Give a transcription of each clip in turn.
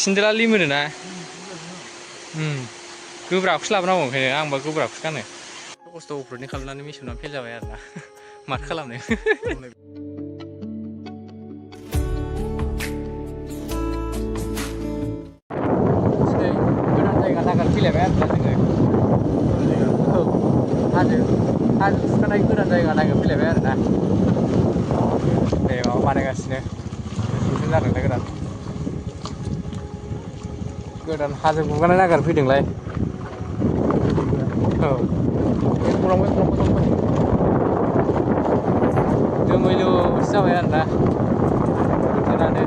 सिन्देला लिमोनो ना गोब्राबखौसो लाबोनांगौ ओंखायनो आंबा गोब्राबखौसो गानो खस्थ' अफरदनि खालामनानै मिसनाव फेल जाबाय आरो ना माथो खालामनो गोदान जायगा नागार फैलायबाय आरोना जोङो हाजो खुरखानाय गोदान जायगा नागिर फैलायबाय आरोना नै माबा बानायगासिनो बिदिनो जादों ना गोदान हाजो गुगानाय नागिर फैदोंलाय औ दोमैलुसो जाबाय आरोना बोथोरानो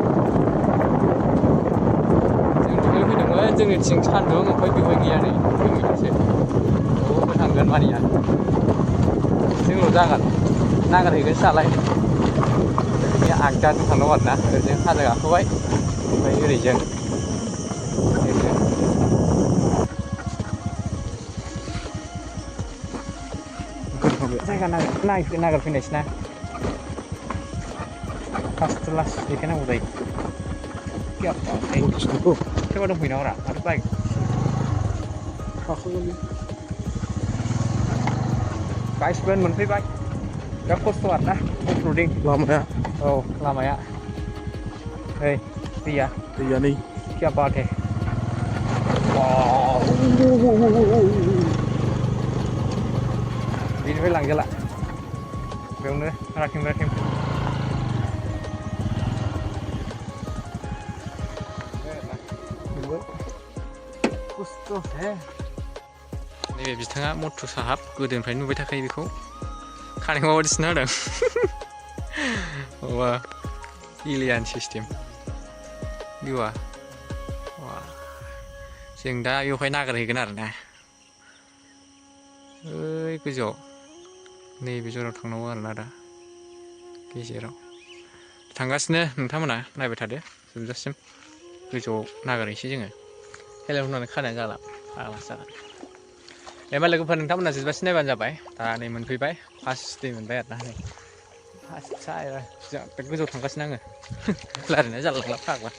जों दुगैनो फैदोंमोन जोंनिथिं सान्दुं ओमफ्राय बेवहाय गैया नै दोमैलुसो बबावबो थांगोन मानिया जोंल' जागोन नागिरहैगोनसो दालाय बे आगदाजों थांनांगौ आरोना ओरैजों हाजो गाखोबाय ओमफ्राय ओरैजों जायगा नागिरफैनायसै ना फार्स्ट टु लास्ट देखायनांगौ जायो सोरबा दंफैयो नामा माथो बाइक गाइसबो मोनफैबाय बिराद खस्थ' आरोना अफर'दिं लामाया औ लामाया नै दैया नै क्या बात है बेनिफ्राय लांजाला बेयावनो राथिं खस्थ' नैबे बिथाङा मथु साहाब गोदोनिफ्रायनो नुबाय थाखायो बेखौ खानायखौ माबायदि सिनना होदों माबा एलियान सिस्टेम भिउआ जों दा बेवहाय नागिरहैगोन आरोना ओइ गोजौआव नैबे जराव थांनांगौ आरोना दा गेजेराव थांगासिनो नोंथांमोना नायबाय थादो जोबजासिम गोजौआव नागिरहैसै जोङो हेलाय होननानै खानाया जाला फाग्लासो जागोन दे होमबा लोगोफोर नोंथांमोना जोबजासिम नायबानो जाबाय दा नै मोनफैबाय फार्स्ट दै मोनबाय आरोना नै फार्स्ट फिसा बिराद गोजौआव थांगासिनो आङो रायलायनाया जालांला फाग्ला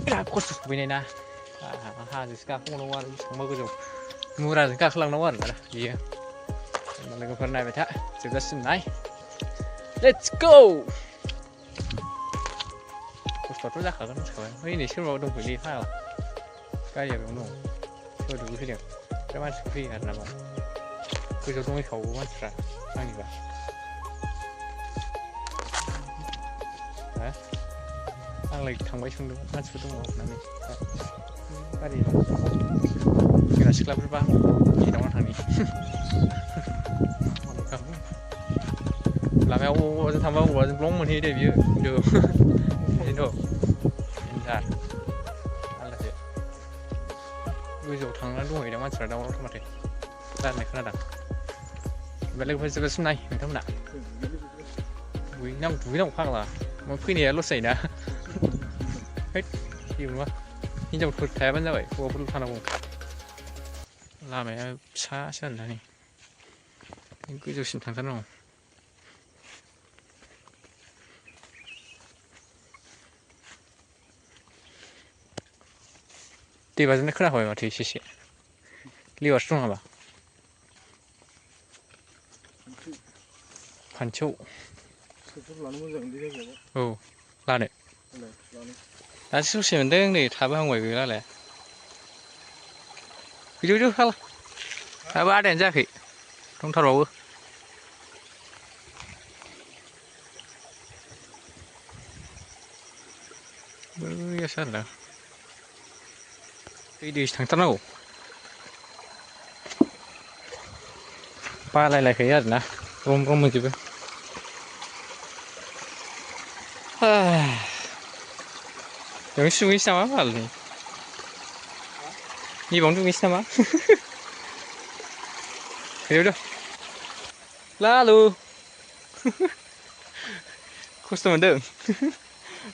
बिराद खस्थ' सहैनाय ना हाजोसो गाखोबावनांगौ आरो बेसेबांबा गोजौ मुराजों गाखोलांनांगौ आरोना बियो लोगोफोर नायबाय था जोबजासिम नाय लेट्स गो खस्थ'आथ' जाखागोन मिथिखाबाय ओमफ्राय नै सोरबाबा दंफैयोलै फाग्ला गारिया बेयावनो दं सोरबा दुगैफैदों ओमफ्राय मानसिफोर फैयो आरोना मा गोजौआव दंहैखावो मानसिफ्रा आंनिबा आंलाय थांबाय सोंदोंमोन मानसिफोर दङ होननानै गारि दं सेंग्रा सिख्लाफोरबा एदावना थांनि लामायाव अबावबाजों थांबा अबावबाजों ब्लं मोनहैयो दे बियो खिन्थु बिदिनोथ' देन्जार आलादासो गोजौआव थांनानै दंहैयोदां मानसिफ्रा दावरावथार माथो रायलायनाय खोनादां ओमफ्राय लोगोफोर जोबजासिम नाय नोंथांमोना दुगैनांगौ फाग्ला फैनाया लस जायोना जेबो नङा हिनजावफोर थायाबानो जाबाय हौवाफोरल' थानांगौ लामाया फिसासो आरोना नै गोजौसिम थांथारनांगौ दै बाज्रुमनाय खोनाखाबाय माथो एसे लिभारसो दं नामा फानसौ औ लानो दासो ससे मोनदों नै थाबोहांबाय गैलालाय फैदो हाला दाबो आदायानो जायाखै दंथारबावो बैयासो आरोना दैसो थांथारनांगौ बालायलायखायो आरोना ब्रम ब्रम मोनजोबो बेयावनो सुगैनोसै नामा बाल नैबावनो दुगैनोसै नामा फैदो लालु खस्थ' मोनदों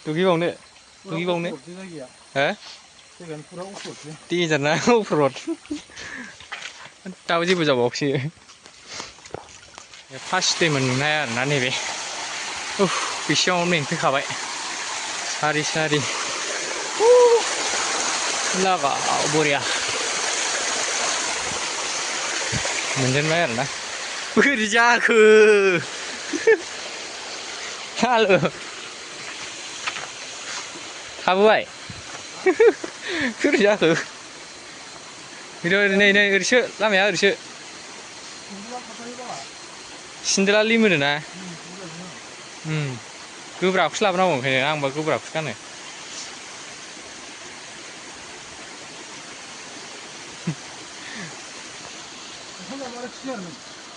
दुगैबावनो हो देन्जार ना अफरद दाबो जेबो जाबावाखैसो फार्स्ट दै मोननाय आरोना नैबे बेसेबाङावनो मेंफैखाबाय सारि लागा बरिया मोनजेनबाय आरोना बोरै जाखो हालो थाबोबाय बोरै जाखो नै नै ओरैसो लामाया ओरैसो सिन्देला लिमोनो ना गोब्राबखौसो लाबोनांगौ ओंखायनो आंबा गोब्राबखौसो गानो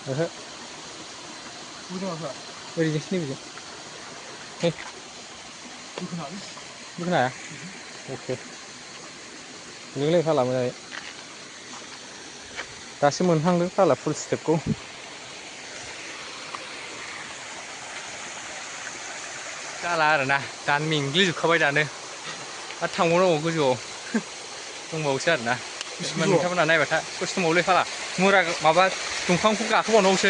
ओहो ओरैजोंसो नैबेजों बोखोनो हाया अके नोंलाय फाला मोजाङै दासो मोनहांदों फाला फुल स्टेपखौ जाला आरोना दानो मेंग्लिजोबखाबाय दानो आरो थांबावनांगौ गोजौआव दंबावोसो आरोना नोंथांमोनहा नायबाय था ससे दंबावोलै फाला मुरा माबा दंफांखौ गाखोबावनांगौसो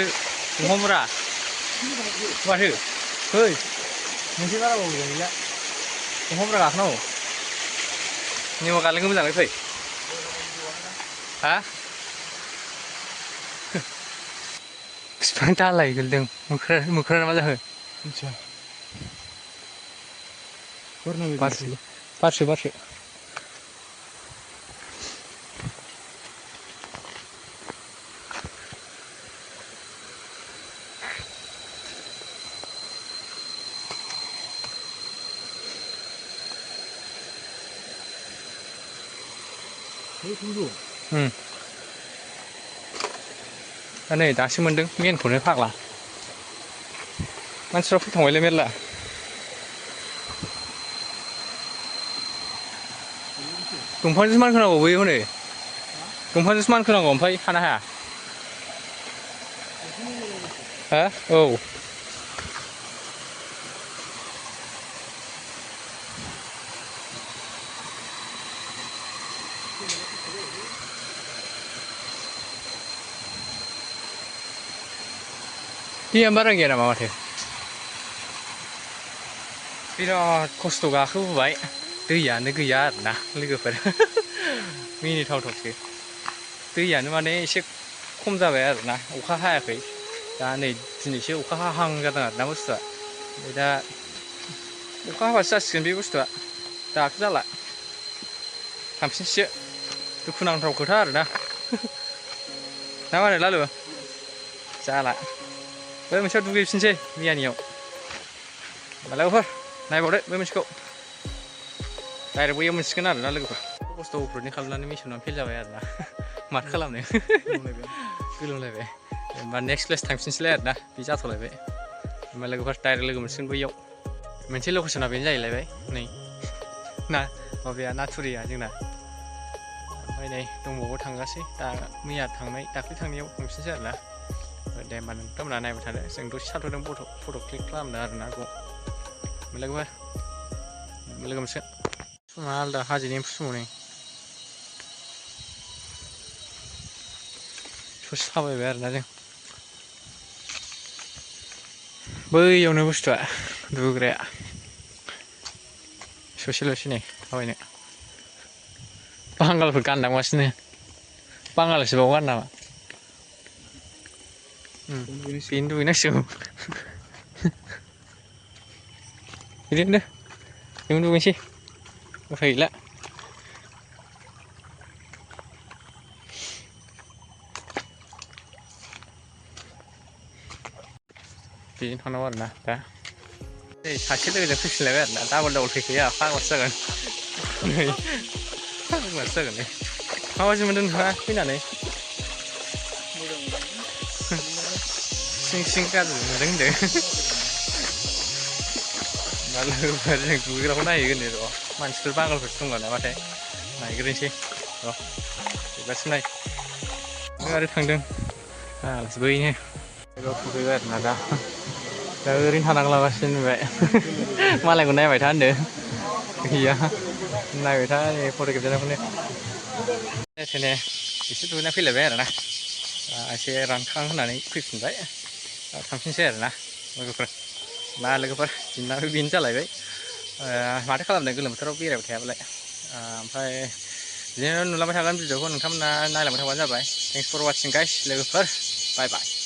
दंफां मुरा माथो फै मोनसे बाराबावो गैला दंफां मुरा गाखोनांगौ निमा गालेंखौ मोजाङै फै हा बिफां दालाय गोलैदों मोख्रा मा जाखो मिथिया बारसो नै दासो मोनदों मेनखौनो फाग्ला मानसिफ्रा फैखांबायलै मेरला दंफांजोंसो मानखोनांगौ बैयो हनै दंफांजोंसो मानखोनांगौ ओमफ्राय हानो हाया हा औ दैया बारा गैया नामा माथो बिराद खस्थ' गाखोबोबाय दैयानो गैया आरोना लोगोफोर मिनिथावथावसो दैयानो माने एसे खम जाबाय आरोना अखा हायाखै दा नै दिनैसो अखा हाहां जादों आरोना बुस्थुआ ओमफ्राय दा अखा हाबासो जासिगोन बे बुस्थुआ दाथ' जाला थांफिनसैसो दुखुनांथाव खोथा आरोना ना मा होनो लालु जाला बै मोनसेयाव दुगैफिनसै मैयानियाव लोगोफोर नायबावदो बै मोनसेखौ डाइरेक्ट बैयाव मोनसिगोन आरोना लोगोफोर खस्थ' अफ्रदनि खालामनानै मिसनाव फेल जाबाय आरोना माथो खालामनो गोलोमलायबाय होमबा नेक्स्ट प्लेस थांफिनसैलाय आरोना बे जाथ'लायबाय होमबा लोगोफोर डाइरेक्ट लोगो मोनसिगोन बैयाव मोनसे लकेसना बेनो जाहैलायबाय नै ना माबाया नाथुरिया जोंना ओमफ्राय नै दंबावो थांगासै दा मैया थांनाय दाख्लै थांनायाव थांफिनसै आरोना दे होमबा नोंथांमोनहा नायबाय थादो जों दसे साथ'दों फट' क्लिक खालामदों आरोना लोगोफोर लोगो मोनसिगोन समा आलदा हाजोनि एम्फौ समाव नै ससे थाबायबाय आरोना जों बैयावनो बुस्थुआ दुगैग्राया ससेल'सै नै थाबायनो बांगालफोर गानलांगासिनो बांगालासो बाव गान नामा बेनो दुगैनांसिगौ बिदिनो जोंबो दुगैनोसै उफाय गैला बेजों थांनांगौ आरोना दा सासे लोगोजों फैफिनलायबाय आरोना डाबल फैखायो आहा फाग्लासो जागोन नै फाग्लासो जागोन नै माबायदि मोनदों नोंथाङा फैनानै सिं गाज्रि मोनदों होनदों दा लोगोफोर जों दुगैग्राखौ नायहैगोन र' मानसिफोर बांगालफोरसो दंला नामाथाय नायग्रोनोसै र' जोबजासिम नाय आरो थांदों बैनो जायगायाव सफैबाय आरोना दा ओरैनो थानांलागासिनो नुबाय मालायखौ नायबाय था होनदों गैया नायबाय था नै फट' खेबजानायखौनो एसे दुगैना फैलायबाय आरोना एसे रानखां होननानै फैफिनबाय थांफिनसै आरोना लोगोफोर दिनाबो बेनो जालायबाय माथो खालामनो गोलोम बोथोराव बेरायबाय थायाबालाय ओमफ्राय बिदिनो नुलांबाय थागोन भिडिअखौ नोंथांमोना नायलांबाय थाबानो जाबाय थेंक्स फर वाचिं गाइस लोगोफोर बाय बाय